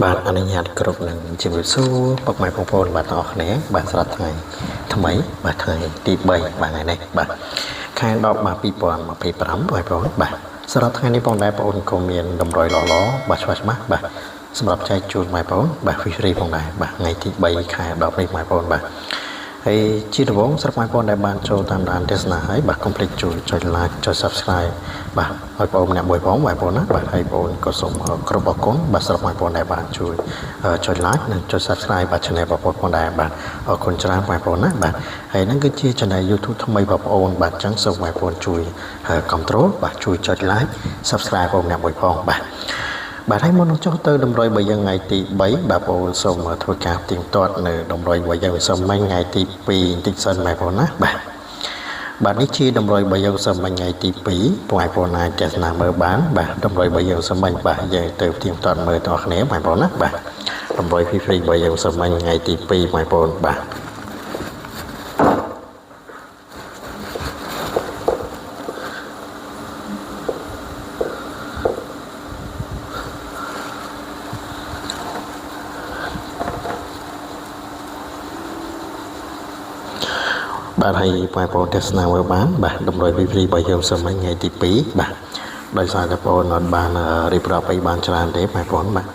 បាទអនុញ្ញាតគ្រប់នឹងជំរាបសួរពុកម៉ែបងប្អូនបាទទាំងអស់គ្នាបាទសម្រាប់ថ្ងៃថ្មីបាទថ្ងៃទី3បាទថ្ងៃនេះបាទខែ10បាទ2025បងប្អូនបាទសម្រាប់ថ្ងៃនេះបងដែរបងអូនក៏មានតម្រុយល្អៗបាទច្បាស់ច្បាស់បាទសម្រាប់ចែកជូនបងប្អូនបាទ free ផងដែរបាទថ្ងៃទី3ខែ10នេះបងប្អូនបាទហើយជាដំបូងស្រាប់បងប្អូនដែលបានចូលតាមដានទស្សនាហើយបាទកុំភ្លេចជួយចុច like ចុច Subscribe បាទឲ្យបងប្អូនម្នាក់មួយផងបងប្អូនណាបាទហើយបងប្អូនក៏សូមគ្រប់អរគុណបាទស្រាប់បងប្អូនដែលបានជួយចុច like និងចុច Subscribe បាទ Channel បងប្អូនផងដែរបាទអរគុណច្រើនបងប្អូនណាបាទហើយហ្នឹងគឺជា Channel YouTube ថ្មីបងប្អូនបាទអញ្ចឹងសូមបងប្អូនជួយ control បាទជួយចុច like Subscribe បងប្អូនម្នាក់មួយផងបាទបាទហើយមុននឹងចុះទៅតម្រុយរបស់យើងថ្ងៃទី3បាទបងប្អូនសូមធ្វើការទៀងទាត់នៅតម្រុយរបស់យើងសូមមិញថ្ងៃទី2បន្តិចសិនបងប្អូនណាបាទបាទនេះជាតម្រុយរបស់យើងសូមមិញថ្ងៃទី2បងប្អូនអាចទស្សនាមើលបានបាទតម្រុយរបស់យើងសូមមិញបាទយើងទៅទៀងទាត់មើលទាំងអស់គ្នាបងប្អូនណាបាទតម្រុយ free របស់យើងសូមមិញថ្ងៃទី2បងប្អូនបាទបាទហើយបងប្អូនទស្សនាមើលបានបាទតម្រុយ free របស់យើងសូមមិញថ្ងៃទី2បាទដោយសារតែបងប្អូនអត់បានរៀបរាប់អីបានច្រើនទេបងប្អូនបាទ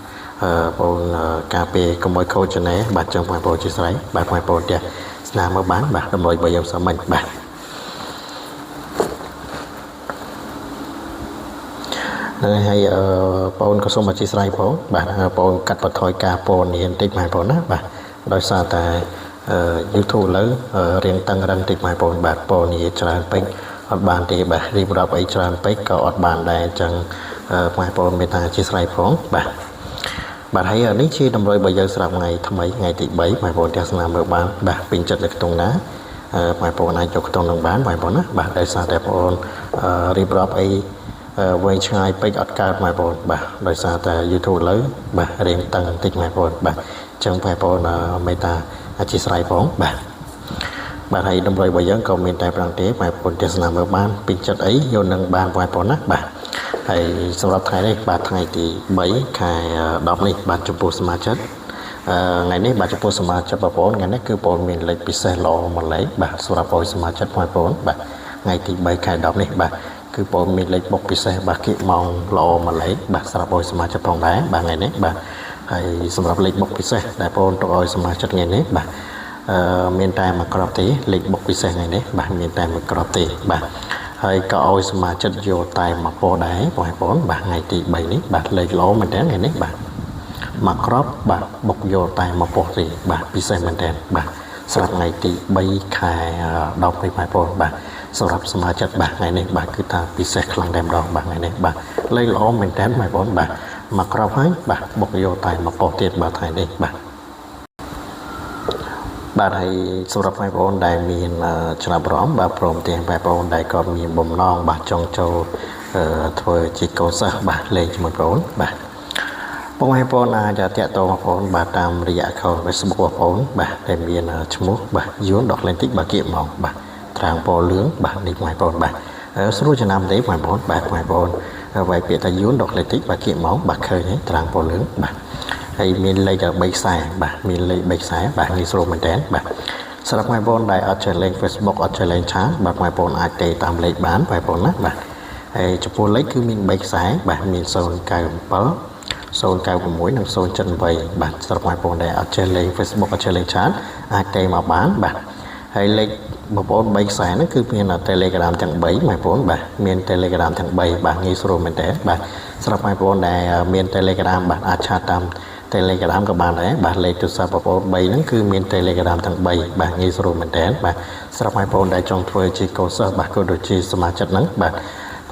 អឺបងការពារកុំឲ្យខូចចំណេះបាទចឹងបងប្អូនជាស្រ័យបាទបងប្អូនទស្សនាមើលបានបាទតម្រុយរបស់យើងសូមមិញបាទហ្នឹងហើយអឺបងអូនក៏សូមអធិស្ឋានផងបាទបងអូនកាត់បន្ថយការពណ៌នាបន្តិចបងប្អូនណាបាទដោយសារតែអឺ YouTube ឥឡូវរៀងតឹងរឹងតិចបងប្អូនបាទពណ៌នាច្រើនពេកអត់បានទេបាទរៀបរាប់អីច្រើនពេកក៏អត់បានដែរអញ្ចឹងបងប្អូនមេត្តាអធិស្ឋានផងបាទបាទហើយនេះជាតម្រុយរបស់យើងស្រាប់ថ្ងៃថ្មីថ្ងៃទី3បងប្អូនទស្សនាមើលបានបាទពេញចិត្តនៅក្នុងណាបងប្អូនអាចយកក្នុងនឹងបានបងប្អូនណាបាទដោយសារតែបងប្អូនរៀបរាប់អីវែងឆ្ងាយពេកអត់កើតបងប្អូនបាទដោយសារតែ YouTube ឥឡូវបាទរៀងតឹងបន្តិចបងប្អូនបាទអញ្ចឹងបងប្អូនមេត្តាអធិស្ឋានផងបាទបាទហើយតម្រុយរបស់យើងក៏មានតែប្រងទេបងប្អូនទស្សនាមើលបានពេញចិត្តអីយកនឹងបានបងប្អូនណាបាទហើយសម្រាប់ថ្ងៃនេះបាទថ្ងៃទី3ខែ10នេះបាទចំពោះសមាជិកថ្ងៃនេះបាទចំពោះសមាជិកបងប្អូនថ្ងៃនេះគឺបងមានលេខពិសេសល្អមួយលេខបាទសម្រាប់ឲ្យសមាជិកបងប្អូនបាទថ្ងៃទី3ខែ10នេះបាទគឺបងមានលេខបុកពិសេសបាទគៀកម៉ោងល្អមួយលេខបាទសម្រាប់ឲ្យសមាជិកផងដែរបាទថ្ងៃនេះបាទហើយសម្រាប់លេខបុកពិសេសដែលបងទុកឲ្យសមាជិកថ្ងៃនេះបាទអឺមានតែមួយក្របទេលេខបុកពិសេសថ្ងៃនេះបាទមានតែមួយក្របទេបាទហើយក៏ឲ្យសមាជិកយកតែមួយពណ៌ដែរបងប្អូនបាទថ្ងៃទី3នេះបាទលេខល្អមែនតើថ្ងៃនេះបាទមួយក្របបាទបុកយកតែមួយពណ៌ទេបាទពិសេសមែនតើបាទសម្រាប់ថ្ងៃទី3ខែ10នេះបងប្អូនបាទសម្រាប់សមាជិកបាទថ្ងៃនេះបាទគឺថាពិសេសខ្លាំងតែម្ដងបាទថ្ងៃនេះបាទលេខល្អមែនតើបងប្អូនបាទមួយក្របហើយបាទបុកយកតែមួយពណ៌ទៀតបាទថ្ងៃនេះបាទបាទហើយសម្រាប់បងប្អូនដែលមានចំណាប់អារម្មណ៍បាទព្រមទាំងបងប្អូនដែលក៏មានបំណងបាទចង់ចូលធ្វើជាកូនសិស្សបាទលេងជាមួយបងប្អូនបាទបងប្អូនអាចតាក់ទងបងប្អូនបាទតាមរយៈ account Facebook បងប្អូនបាទដែលមានឈ្មោះបាទយួនដកលេងតិចបាទគៀកហ្មងបាទត្រាងពណ៌លឿងបាទនេះបងប្អូនបាទស្រួលចំណាំទេបងប្អូនបាទបងប្អូនវាយពាក្យថាយួនដកលេងតិចបាទគៀកហ្មងបាទឃើញហើយត្រាងពណ៌លឿងបាទហើយមានលេខ3ខ្សែបាទមានលេខ3ខ្សែបាទងាយស្រួលមែនតើបាទសម្រាប់បងប្អូនដែលអត់ចេះលេង Facebook អត់ចេះលេងឆាតបាទបងប្អូនអាចទេតាមលេខបានបងប្អូនណាបាទហើយចំពោះលេខគឺមាន3ខ្សែបាទមាន097 096និង078បាទសម្រាប់បងប្អូនដែលអត់ចេះលេង Facebook អត់ចេះលេងឆាតអាចទេមកបានបាទហើយលេខបងប្អូន3ខ្សែហ្នឹងគឺមាន Telegram ទាំង3បងប្អូនបាទមាន Telegram ទាំង3បាទងាយស្រួលមែនតើបាទសម្រាប់បងប្អូនដែលមាន Telegram បាទអាចឆាតតាម Telegram ក៏បានដែរបាទលេខទូរស័ព្ទបងប្អូន3ហ្នឹងគឺមាន Telegram ទាំង3បាទងាយស្រួលមែនតើបាទសម្រាប់បងប្អូនដែលចង់ធ្វើជាកូនសិស្សបាទក៏ដូចជាសមាជិកហ្នឹងបាទប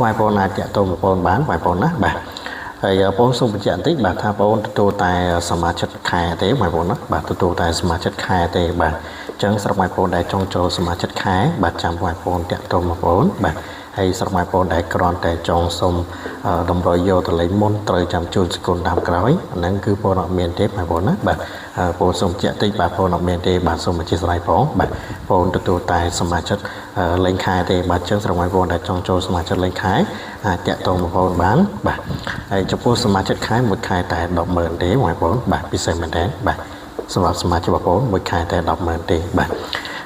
ងប្អូនអាចតាក់ទងបងប្អូនបានបងប្អូនណាបាទហើយបងសូមបញ្ជាក់បន្តិចបាទថាបងទទួលតែសមាជិកខែទេបងប្អូនណាបាទទទួលតែសមាជិកខែទេបាទអញ្ចឹងស្រាប់បងប្អូនដែលចង់ចូលសមាជិកខែបាទចាំបងប្អូនតាក់ទងបងប្អូនបាទ ហើយស្រុកម៉ែបងដែលគ្រាន់តែចង់សុំតម្រុយយកទៅលេងមុនត្រូវចាំជូនសគុណតាមក្រោយហ្នឹងគឺបងអត់មានទេបងប្អូនណាបាទបងសូមជាក់តិចបាទបងអត់មានទេបាទសូមអធិស្ឋានផងបាទបងទទួលតែសមាជិកលេងខែទេបាទចឹងស្រុកម៉ែបងដែលចង់ចូលសមាជិកលេងខែអាចតាក់ទងបងប្អូនបានបាទហើយចំពោះសមាជិកខែមួយខែតែ100,000ទេបងប្អូនបាទពិសេសមែនតើបាទសម្រាប់សមាជិកបងប្អូនមួយខែតែ100,000ទេបាទ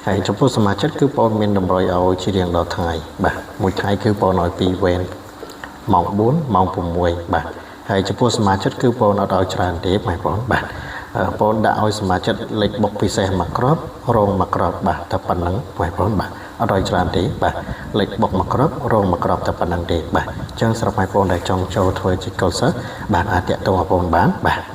ហើយចំពោះសមាជិកគឺបងមានតម្រុយឲ្យជារៀងដល់ថ្ងៃបាទមួយថ្ងៃគឺបងឲ្យ2វេនម៉ោង4ម៉ោង6បាទហើយចំពោះសមាជិកគឺបងអត់ឲ្យច្រើនទេបងប្អូនបាទបងដាក់ឲ្យសមាជិកលេខបុកពិសេសមួយគ្រាប់រងមួយគ្រាប់បាទតែប៉ុណ្្នឹងបងប្អូនបាទអត់ឲ្យច្រើនទេបាទលេខបុកមួយគ្រាប់រងមួយគ្រាប់តែប៉ុណ្្នឹងទេបាទអញ្ចឹងសម្រាប់បងប្អូនដែលចង់ចូលធ្វើជាកុលសិស្សបាទអាចតាក់ទងបងប្អូនបានបាទ។